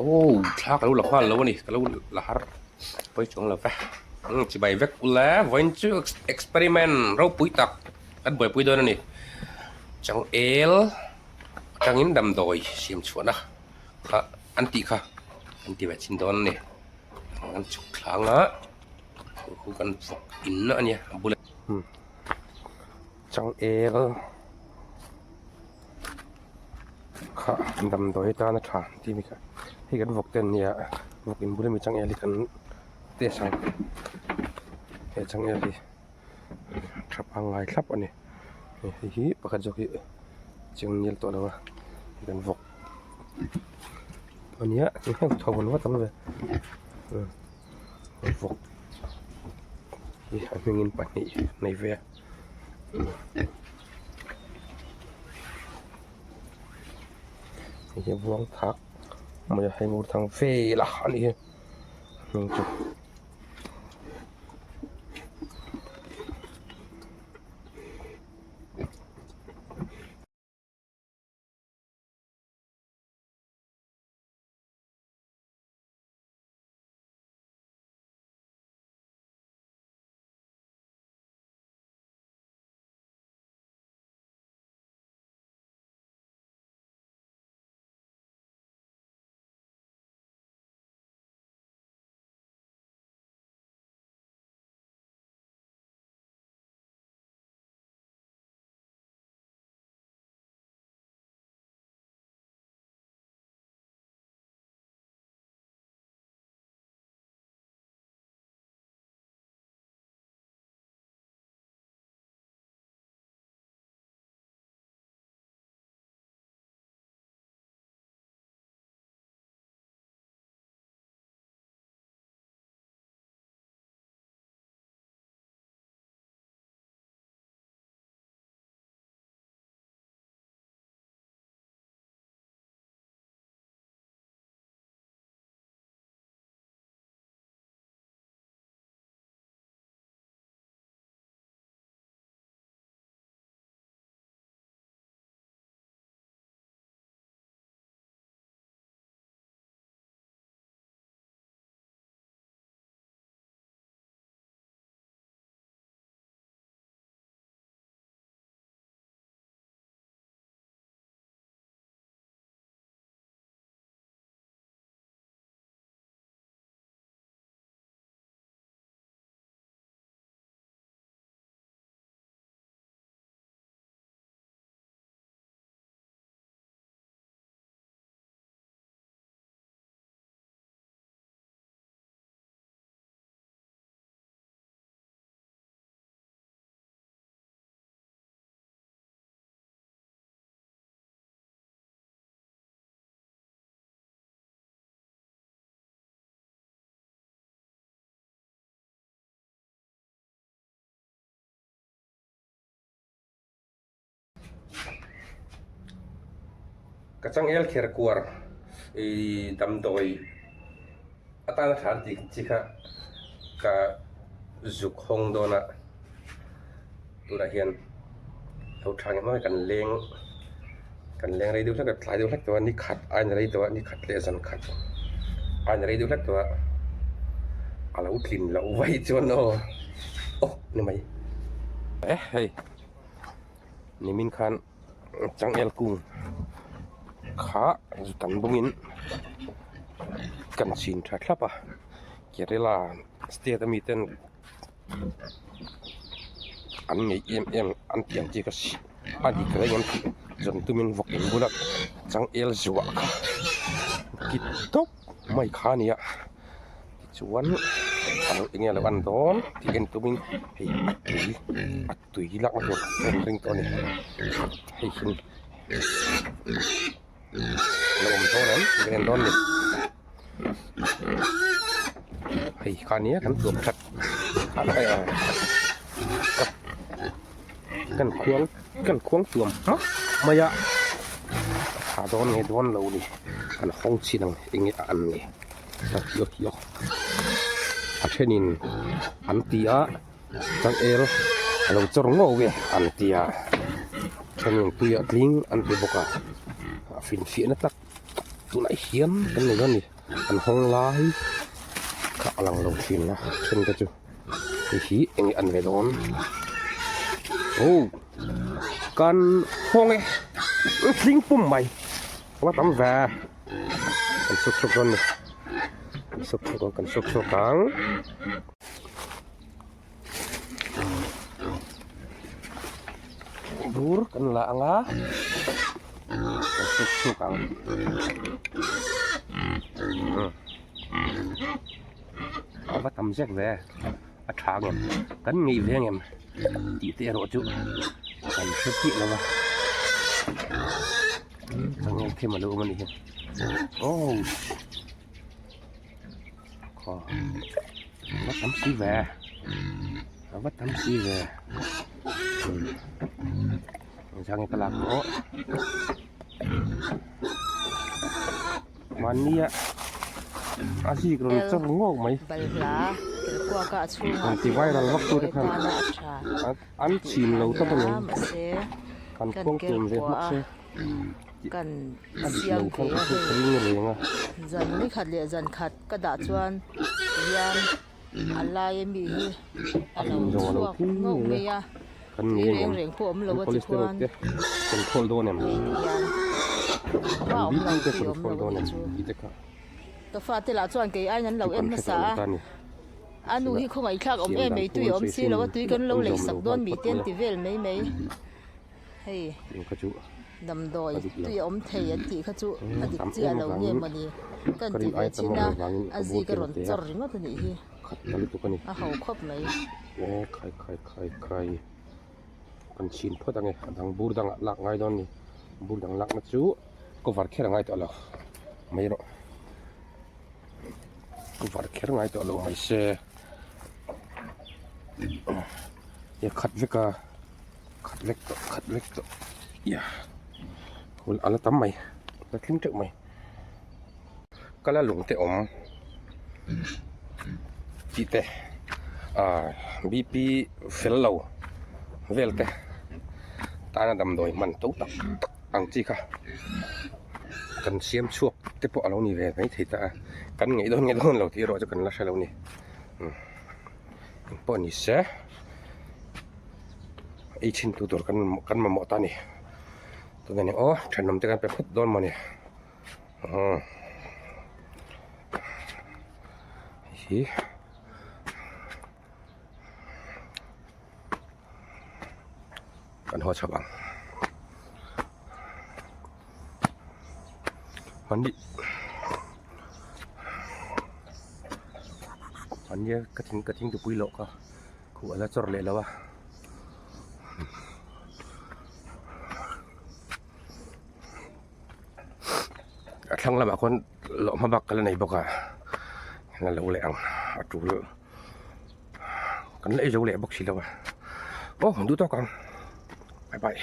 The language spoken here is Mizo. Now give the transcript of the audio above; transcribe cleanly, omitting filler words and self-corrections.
Aw thla ka lo la nghal lo a ni ka lo la har pawi chuang lo ve umm chibai vek ula vawiin chu experiment ropui tak kan buaipui dawn a ni changel atangin damdawi siam chhuahna kha an tih kha an ti ve chin dawn a ni an chhuk thlang a khu kan vawk in a nia a bulah changel. Kha damdawi atana tha tih a ni kha hei kan vawk te an nia vawk in bul ami changel hi kan test ang he changel hi tha pangngai thlap a ni hei hi pakhat zawk hi cheng nil tawh lo a kan vawk a nia tho an va tam ve vawk hi a hmingin pahnih nei ve a. Hei hi buang thak mai a hei ngur thang vel a a nih hi hming chu. Ka changel kher kuar ih damdawi atana tha an tih chi kha ka zuk hawng dawn a tunah hian lo tha ngei mai kan leng kan leng rei deuh hlek a tlai deuh hlek tawh a ni khat a in rei tawh a ni khat leh zan khat a in rei deuh hlek tawh a a lo tlin loh vaih chuan aw aw ni mai eh hei. Nimin khan changel kung kha zu tam bawngin kan chhin tha thlap a Kerala state ami ten an ngei em em an tih ang chi kha a dik reng em tih zawn tumin vawk in bula changel zuah kha ki tawp mai kha a ni a. Tichuan a lo enge a lo en dawn tih en tumin hei a tui a tui lakna tur ka en ring tawh a ni hei hi a lo awm dawn em kan en dawn a ni hei kha nia kan tuam that kan khuang kan khuang tuam hmak mai a tha dawn nge dawn lo ni kan hawng chin ang enge a an ni. A thenin an ti a changel a lo chawr ngawk ve an ti a thenin tuiah tling an ti bawk a a finfiahna tak tunah hian kan nei dawn a ni. An hawng lai kha a lang lo thin a then te chu hei hi eng nge an ve dawn oh kan hawng e thing pum mai a va tam ve kan suk chhuak dawn a ni kan suk chhuak ang kan suk chhuak ang. Bur kan la ang a kan suk chhuak ang a va tam zek ve a tha ngem kan ngei ve ngem tih te erawh chu kan hre chiah lo va kan ngei them a lo awm a nih hi oh. Khaw a va tam si ve a va tam si ve engzah nge ka lak pawh mahnia a zik rawn chawr ngawk mai rawn ti viral vak tu te khan an chhin lo tawp a ni kan kawng tum ve hmak se. Kan siam ve a hei zan ni khat leh zan khat ka dah chuan tihian a lai ami hi a lo chhuak ngauh mai a tui reng reng pawh a awm lo a tikhuan hei tihian engmah a awm lo tui a awm lo a nih chu ka fate lah chuan kei aiin an lo en hmasa a a nu hi khawngaihthlak awm em mai tui a awm si lo a tui kan lo lei sak dawn mi te an ti vel mai mai. Hei damdawi tui a awm thei an tih kha chu a dik chiah lo nge mawni ka inti ve chin a, a zik a rawn chawr ringawt a nih hi a ho khawp mai. Khai khai khai khai kan chhin phawt ange a dang bur dangah lak ngai dawn a ni bur dang lakna chu cover kher a ngai tawh lo mai rawh cover kher ngai tawh lo mai se e khat vek a. Khat vek tawh khat vek tawh ia hul a la tam mai la thleng teuh mai kala lung te awm tih te ah bp fel lo vel te tana damdawi hman to tak tak ang chi kha kan siam chhuak te pawh a lo ni ve mai thei ta a kan ngaih dawn nge dawn lo tih erawh chu kan la hre lo a ni engpawh ni se. Ei chhin tu tur kan kan mamawh ta a ni tunah hian aw thenawm te kan pe phut dawn mawni umm hi kan haw chho ang hmani hmani ka thing ka thing tupui loh kha. Khuh a la chawr leh lo a. A thlang lamah khuan lawh hma bak ka la nei bawk a la lo leh ang a tul kan la ei zo leh bawk si lo a aw duh tawk ang bye bye.